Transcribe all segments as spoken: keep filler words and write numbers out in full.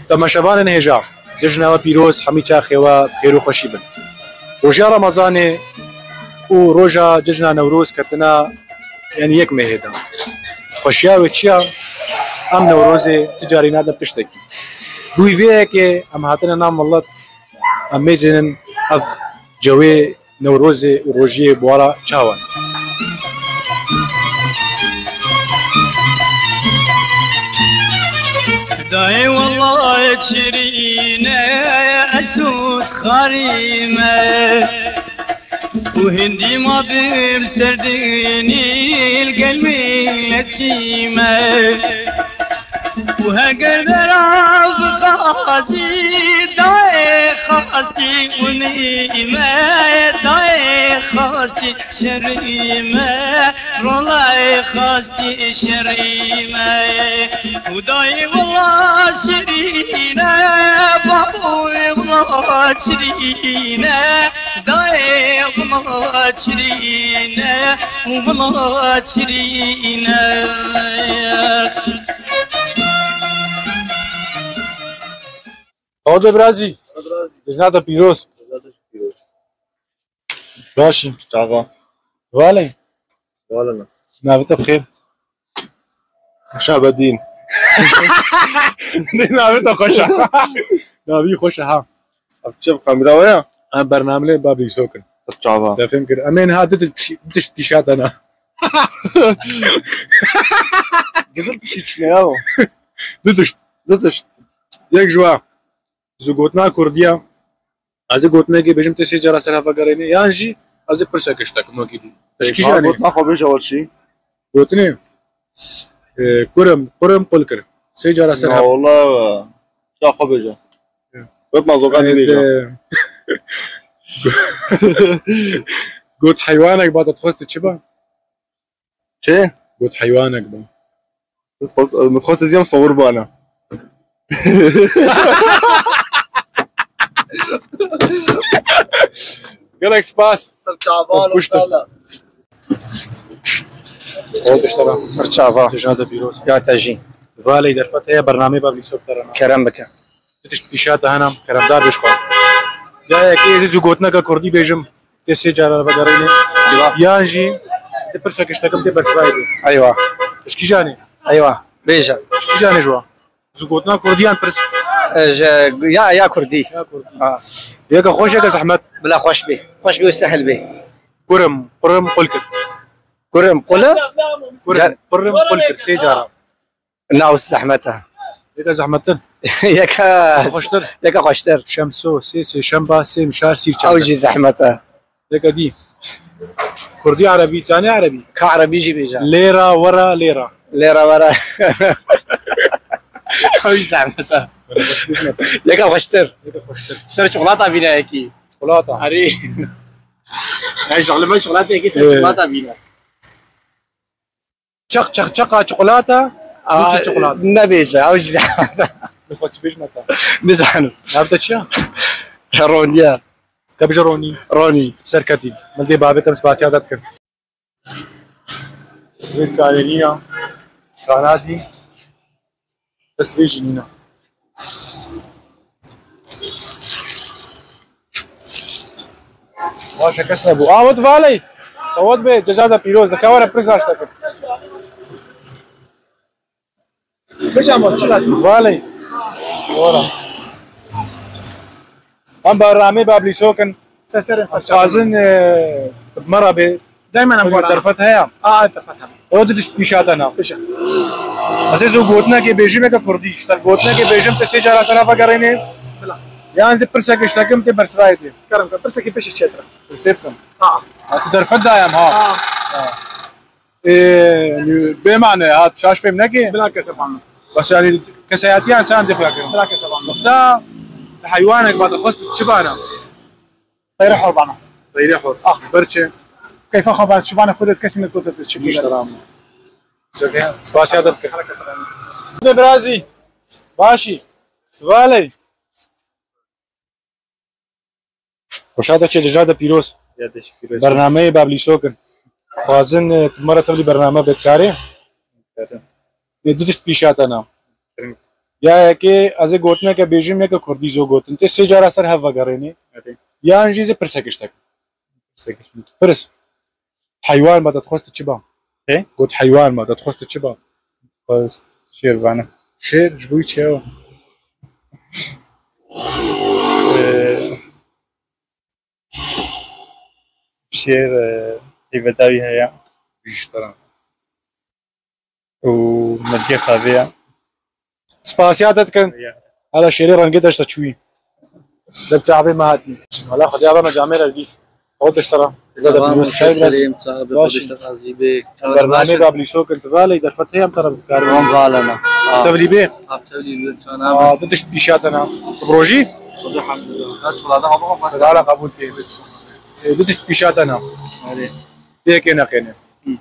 Temaşevanên hêja, cejna we pîroz, hemî çaxê we bi xêr û xweşî bin. Roja Remezanê û roja cejna Newroz ketina, yanî yek mehê de. Xweşiya wê çi ya? Em Newrozê tu carî nadin piştekî. Bi wî vê yekê em hatine nav milet, em mêzênin ev cewê Newrozê û rojiyê bi we re çawa ne? Dayê wela şirîne, ez û xarî me. Û hindî ma bim ser dinî, li gel miletî me. û heger dera bixwazî, dayê xastî û nîme, dayê xastî şerî me, rolayê xastî şerî me. û dayê wela şirîne, babû wela şirîne, dayê wela şirîne, û wela şirîne. Hode birazî. Cejna te pîroz. Başî. Çava. Valê. Valê. Navê te bi xêr. Şabedîn. Navê te xweş e. Navî xweş e ha. Ev çi bi kamera we ya? Em bernameyê Bablî Sokin. Çava. Te fêm kir. Em ê niha du tişt, du tişt pîşa te ne. Gidir pişî çi ne ya? Du tişt. Du tişt. Yek ji we. Ji gotina Kurdiya. Ez ê gotinekê bêjim, tê sê cara ser hev vegerînê, yan jî ez ê pirseke ji te kim wekî dî. Eşkî jî anê. Gotina xwe bêje welşî. Gotinê, e, kurim, kurim, qul kir. Sê cara ser hev. Wala, ya xwe bêje. Ya. Gotina zokan dî bêje. Got heywanek ba te dixwest çi ba? Çi? Got heywanek ba. Min dixwest, min dixwest ez yam sewir bana. Gelek spas. Ser çavan. Kuştum. O diştara. Ser çava. Tijna de pîroz. Ya te jî. Valê derfet heye bernameyê Bablî Sokin te re. Kerem bike. Tu tişt pîşa te hene, keremdar bêj xwe. Ya yekê ez ê zû gotineke kurdî bêjim, tê sê cara vegerînê. Eywa. Yan jî tu pirseke ji te kim tê bersivayê dê. Eywa. Ji kîjan e? Eywa. Bêje. Ji kîjan e ji wa? Zû gotina kurdî yan pirs? E, ji, ya, ya kurdî. Ya kurdî. Ha. Yeke xweş, yeke zehmet. Bila xweş bê. Xweş bê û sehil bê. Kurim, kurim, qul kir. Kurim, qul? Kurim, kurim, qul kir, sê cara. Na, wisa zehmet e. Yeke zehmettir. Yeke xweştir. Yeke xweştir. Şemso, sê, sêşemba, sê, mişar, sîrçember. Ew jî zehmet e. Yeke dî. Kurdî, erebî, zanî erebî? Ka erebî jî bêje. Lêra, wera, lêra. Lêra, wera. Ew jî zehmet e. Yeke xweştir. Yeke xweştir. Ser çikolata vîne yekî. Çikolata. Erê. Ey, ji xwe li me çikolata yekî ser çikolata vîne. Çeq, çeq, çeqa çikolata. Aa, çikolata. Nebêje, ew jî zehmet e. Li xwe çi bêjme te? Nizanim. Nav te çi ya? Ronî ye. Te bêje Ronî. Ronî. Serketî. Min dê bavê te spasiya te dikim. Sivê dikanê nîne. Kanadî. Bes vê jî nîne. Baş e, kes nebû. Awet valey. Awet bê, ceca de pîroz. Dika were pirsa ji te kim. Bêje ama, çi lazim? Valey. Wara. Em bernameyê Bablî Sokin. Ser serê xwe. Xwazin, e, bi me re bê. Daymen em wara. Derfet heye? A, a, derfet heye. O du tişt pîşa te na. Pêşe. Ez ê zû gotinekê bêjim, yeke kurdî. Ji te gotinekê bêjim, te sê cara ser hev vegerînê. Bila. Yan zî pirsekê ji te kim, tê bersivayê dê. Kerem ke, pirsekê pêşî çêtir e. Pirsê bikim. A. Ha, tu derfet dayem ha. A. Ha. Ê, bê mane, ha, tu şaş fêm nekê? Bila kese bana. Bes yanî kesayetiyan sen dê xuya kirin. Bila kese bana. Wexta heywanek ba te xwest çi bana? Teyre hor bana. Teyre hor. Ah. Ji ber çi? Keyfa xwe bas, çi bana xwe de kesî min gote tu çi bî. Selam. Spasiya te dikim. Hûn ê birazî. Başî. Valey. Xweşa te çê, cejna te pîroz. Ya te jî pîroz. Bernameyê Bablî Sokin. Xwazin, e, tu me re tevlî bername bê dikarê? Dikarê. Ê, du tişt pîşa te na. Kirin. Ya yekê ez ê gotineke bêjim, yeke kurdî zû gotin. Tê sê cara ser hev vegerênê. Erê. Yan jî zê pirseke ji te kim. Pirseke ji min. Pirs. Heywan ba te dixwest çi ba? He? Got heywan ba te dixwest çi ba? Xwest şêr bane. Şêr ji bo çi ye? Ee, Şêr, e, heyveta wî heye. Ji te re. Û mergê xavê ye. Spasiya te dikin. Ya. Hala şêrê rengê te ji te çûyî. Dek çavê me hatî. Hala Xwedê ava me camê re dî. Ew dişt te re. Selamun çay biraz. Selim, sağ ol, baş. Xwedê te razî be. Bernamê baş. Bablî sokin tu valê derfet heye em te re bikarin. Tamam, valana. Tevlî bê. Ha, tevlî bê, çana. Aa, tu dişt pîşa te na. Tu bi rojî? Xwedê hamdulillah. Kaç wala da hava fazla. Hala kabul kê. E, tu dişt pîşa te na. Hadi. Yekê neqêne. Hı.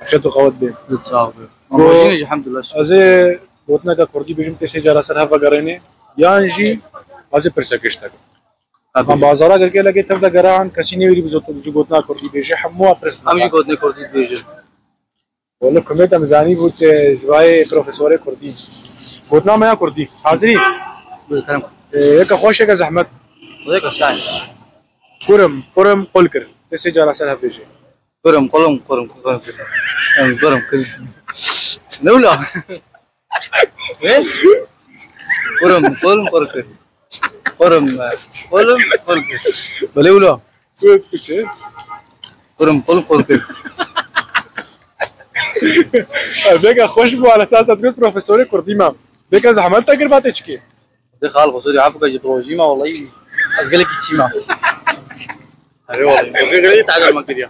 Xêr tu qewet bê. Sağ ol. Go-, Ama jî elhamdulillah. Ez ê gotineke kurdî bêjim, tê sê cara ser hev vegerênê. Yan jî ez ê pirseke ji te kim. Tabii. Em bazara girkê leke tev de geran, kesî nêwîrî bi zot-, zû gotina kurdî bêje, hemû a pirs. Em jî gotinê kurdî dibêjin. Wele kumê te em zanî bû te ji vayê profesorê kurdî. Gotina me ya kurdî. Hazirî? Buyur, kerem. Ee, yeke xweş, yeke zehmet. Xwedê kuşay. Kurim, kurim, qul kir. Tê sê cara ser hev bêje. Kurum, kulum, kurum, kurum, kurum. Kurum, kurum. Ne ula? Ne? Kurum, kulum, kurum. Kurum, kulum, kurum. Belê ula. Kurum, kulum, kurum. Vêga xweş bû, ala sasa digot profesorê kurdî me. Vêga zehmet te kir, ba tê çikê? Xwedê xal xwe sorî, efû ke ji rojî me, wellahî ez gelekî çî me. Erê wellahî, rojê gelekî tehdar me kiriye.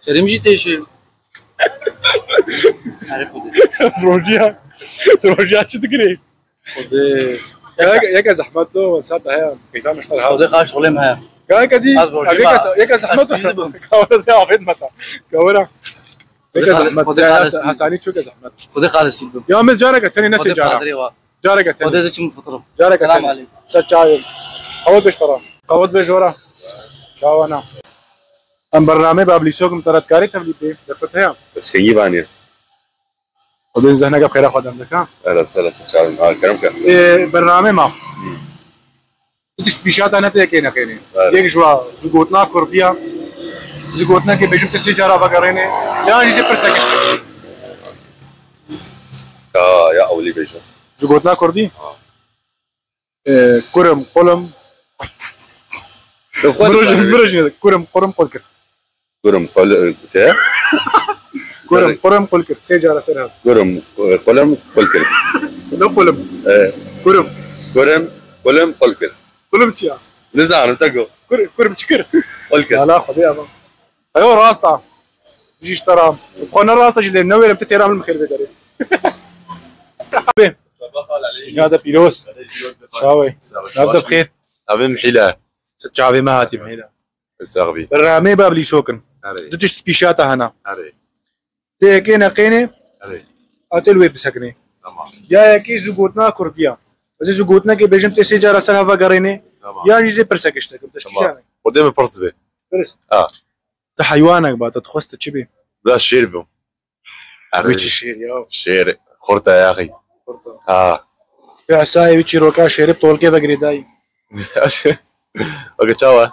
Şerîm jî tê şê. Erê Xwedê. Rojiya, rojiya çi digirê? Xwedê. Yeke, yeke zehmet lo, sat heye, qeytan işte ha. Xwedê xal şixulê me heye. Ka yeke dî, ez rojî yeke me, se-, yeke zehmet ez dî bim. Kawra se afet meta. Kawra. Yeke zehmet. Xwedê xal ez dî bim. Hasanî çok zehmet. Xwedê xal ez dî bim. Ya me careke tenê ne sê cara. Xwedê padrê wa. Careke tenê. Xwedê zê çi min fitro. Careke tenê. Selam aleykum. Ser çayê. Qewet beş tara. Qewet beş wara. Çawana. Em bernameyê Bablîsok im te re dikarî tevlî bê. Derfet heye? Piçkengî vaniye. Xwedê zehneke bi xêra xwe dem dike. Ela sela ser çavên. Ha, kerem ke. Ê, bernameyê ma. Hmm. Tu tişt pîşa te ne tê yekê nexênê. Evet. Yek ji wa zû gotina kurdiya. Zû gotinekê bêjim tu sê cara vegerênê. Yan jî zê pirsek işte. Ya, ya ewlî bêjim. Zû gotina kurdî? Ha. Ee, kurim, kulum. Miroj, miroj, kurim, kurim, kulkir. Kurim, kul-, te? Kurim, kurim, kulkir. Sê cara ser hev. Kurim, e, kulum, kulkir. Ne kulum? E. Kurim. Kurim, kulum, kulkir. Kulum çi ya? Nizanim, te go. Kur-, kurim çikir? Kulkir. Yala, Xwedê ama. Eyo, rast a. Ji ji te re. Xwe ne rast a jî lê newêrim, tu têra min bi xêr vê derê. Abi. Çava xal aleyh. Jina de pîroz. Çawa yî? Nav de bi xêr. Navê min Hîla. Çavê me hatî Hîla. Sax bî. Bernameyê Bablîsok in. Erê. Du tişt pîşa te hene. Erê. Tê yekê neqênê. Erê. A tê li wê bisekinê. Tamam. Ya yekê zû gotina kurdiya. Ez ê zû gotinekê bêjim tê sê cara ser hev vegerênê. Tamam. Yan jî zê pirsek işte kim. Tamam. Xwedê min pirs dibe. Pirs. Ha. Tu heywanek ba, te dixwest tu çi bî? Bila şêr bim. Erê. Wî çi şêr ya? Şêr. Xurt e yaxî. Xurt e. Ha. Ya esayê wî çîroka şêrê bi tolkê ve girêdayî. Weke çawa?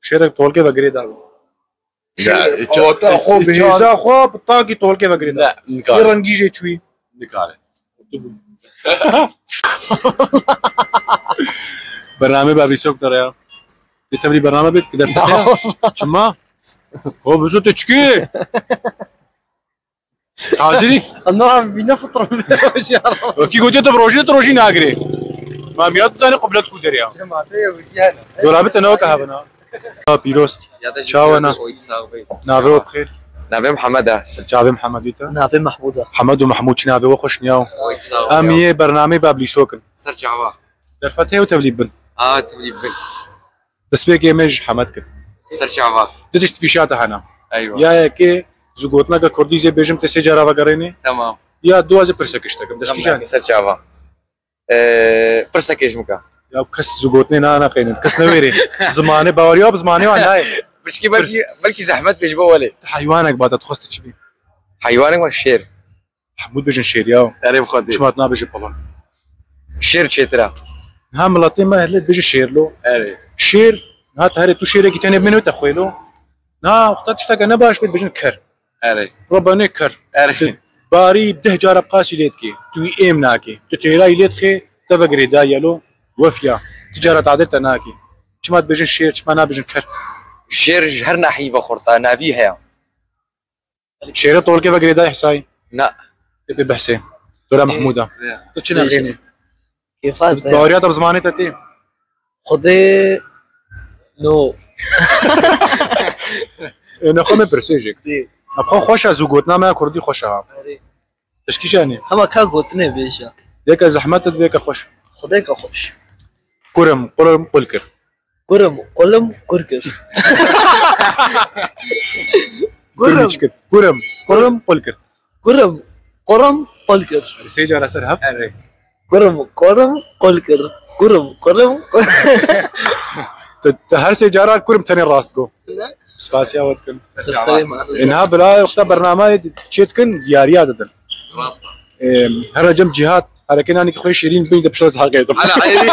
Şêrek bi tolkê ve girêdayî. Ne, Şêr, hiç, awata hiç, xwe, hiç bi hêza xwe, bi takî tolkê ve girêdayî. Ne, nikare. Wê rengî jê çûyî. Nikare. Bername Bablîsok de ya. Dê tevlî bername bê, ki derfet heye. Çima? Ho, bizo tu çikî? Hazirî? Ana, vîna fitram. Wekî gotiye tu bi rojî, tu rojî nagirê. Ma miya tu zanî qiblet ku derê ya. Dolabê te ne weke hebin ha? Ha, pîroz. Çawa na? Navê we bi xêr? Navê Mihemed e. Ser çavê Mihemedî te? Navê Mehmûd e. Hemed û Mehmûd çi navê we xweş niya. Em yê bernameyê Bablîsok in. Ser çava. Derfet heye û tevlî bin. A, tevlî bin. Destpêkê me ji Hemed kir. Ser çava. Du tişt pîşa te hene. Eywa. Ya yekê zû gotineke kurdî zê bêjim te sê cara vegerênê. Tamam. Ya du ez ê pirsek işte kim. Deşkî canê. Ser çava. Ee, pirsekê ji min ke. Ya kes zû gotinê na neqênin. Kes newêrê. Zimanê baweriya bi zimanê wan nayê. Pişkî belkî, belkî zehmet bê ji bo welê. Tu heywanek ba te dixwest tu çi bî? Heywanek ma şêr. Hemû dibêjin şêr ya. Erê bi Xwedê. Çima tu nabêjî pelon? Şêr çêtir e. Niha miletê me herlê dibêjin şêr lo. Erê. Şêr, niha te herê tu şêrekî tenê bimîne wê te xwê lo. Niha wexta tişteke ne baş bê dibêjin ker. Erê. Robanê ker. Erê. Barî deh cara bi qasî lê dikê. Tu wî êm nakê. Tu têrayî lê dixê, te ve girêdayî ye lo. Wefiya. Ti cara tadê te nakê. Çima dibêjin şêr, çima nabêjin ker? Şêr ji her nahî ve xurt e, navî heye. Şêrê tolkê ve girêdayî Hesayî. Na. Tê pê behsê. Dora Mehmûda. Tu çi nexênî? Kêfa te. Baweriya te bi zimanê te tê. Xwedê no. Ê, ne xwe me pirsê jêk. Xwe xweş e zû gotina me ya kurdî xweş e ha. Tişkî jî ne. Hema ka gotinê bêje. Yeke zehmet e, vêke xweş. Xwedê ke xweş. Kurim, kurim, qul kir. Kurim, qulim, kur kir. Kurim, kurim, kurim, qul kir. Kurim, qurim, qul kir. Sê cara ser hev. Erê. Kurim, qurim, qul kir. Kurim, qurim, qul Te, te her sê cara kurim tenê rast go. Spasiya we dikim. Serserê me. Ê, niha bila wexta bernameyê çê dikin, diyariya didin. Rast. Ê, here cem cîhat, herekê nanîkî xwe şêrîn bîn de pişta zehaqê dikim. Ala eyri.